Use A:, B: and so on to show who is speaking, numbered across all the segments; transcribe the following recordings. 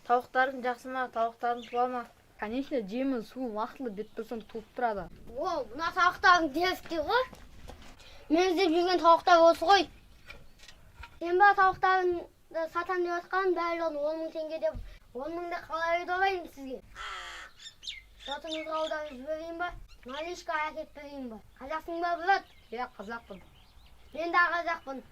A: Тауықтарың жақсы ма? Тауықтарың туа ма?
B: Конечно, жемін, суын уақытылы беріп тұрсаң, туып тұрады.
C: О, мына тауықтарың дерзкий ғой. Мен іздеп жүрген тауықтар осы ғой. Сен ба тауықтарыңды сатам деп жатқан, барлығын 10 000 теңге деп, 10 000-ды қалай аударайын сізге? Шотыңызға аударып жіберейін ба? Наличка әкеліп берейін ба? Қазақсың ба, брат?
B: Иә, қазақпын.
C: Мен де қазақпын.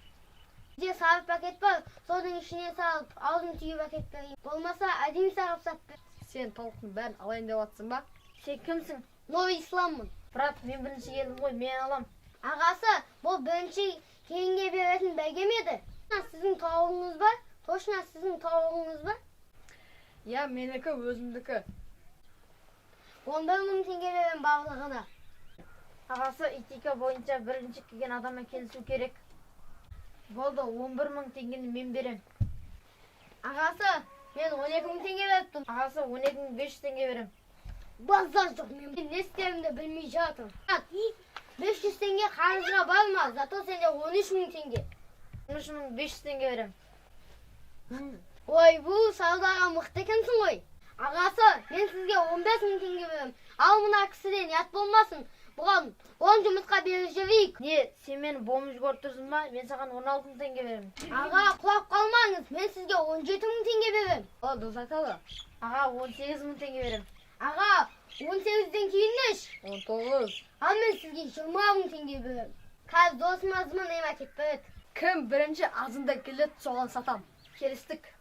C: Бізде сары пакет бар, соның ішіне салып, аузын түйіп әкеліп берейін. Болмаса, әдейі сағып сатып бер.
B: Сен тауықтың бәрін алайын деп жатсың ба?
A: Сен кімсің?
C: Новый исламмын.
A: Брат, мен бірінші келдім ғой, мен алам.
C: Ағасы, бұл бірінші кейінге беретін бәйге ме еді? Сіздің тауығыңыз ба? Точно сіздің тауығыңыз ба?
B: Иә, менікі, өзімдікі.
C: 11 000 теңге беремін барлығына.
A: Ағасы, этика бойынша бірінші келген адаммен келісу керек. Болды, 11 000 теңгені мен берем.
C: Ағасы, мен 12 000 теңге беріп тұрмын.
A: Ағасы, 12 500 теңге берем.
C: Базар жоқ, мен не істерімді білмей жатырмын. 500 теңге қарызға барма, зато сенде 13 000 теңге.
A: 13 500 теңге берем.
C: Ойбу, саудаға мықты екенсің ғой. Ағасы, мен сізге 15 000 теңге беремін. Ал мына кісіден ұят болмасын. Бұған 10 жұмыртқа беріп жіберейік.
A: Не, сен мені бомж көріп тұрсың ба? Мен саған 16 000 теңге беремін.
C: Аға, құлап қалмаңыз. Мен сізге 17 000 теңге беремін.
B: О, дұрыс айтады.
A: Аға, 18 000 теңге беремін.
C: Аға, 18-ден кейін неш?
B: 19.
C: Ал мен сізге 20 000 теңге беремін. Қазір досыма звондаймын, әкеліп береді.
B: Кім бірінші азында келеді, соған сатам. Келістік.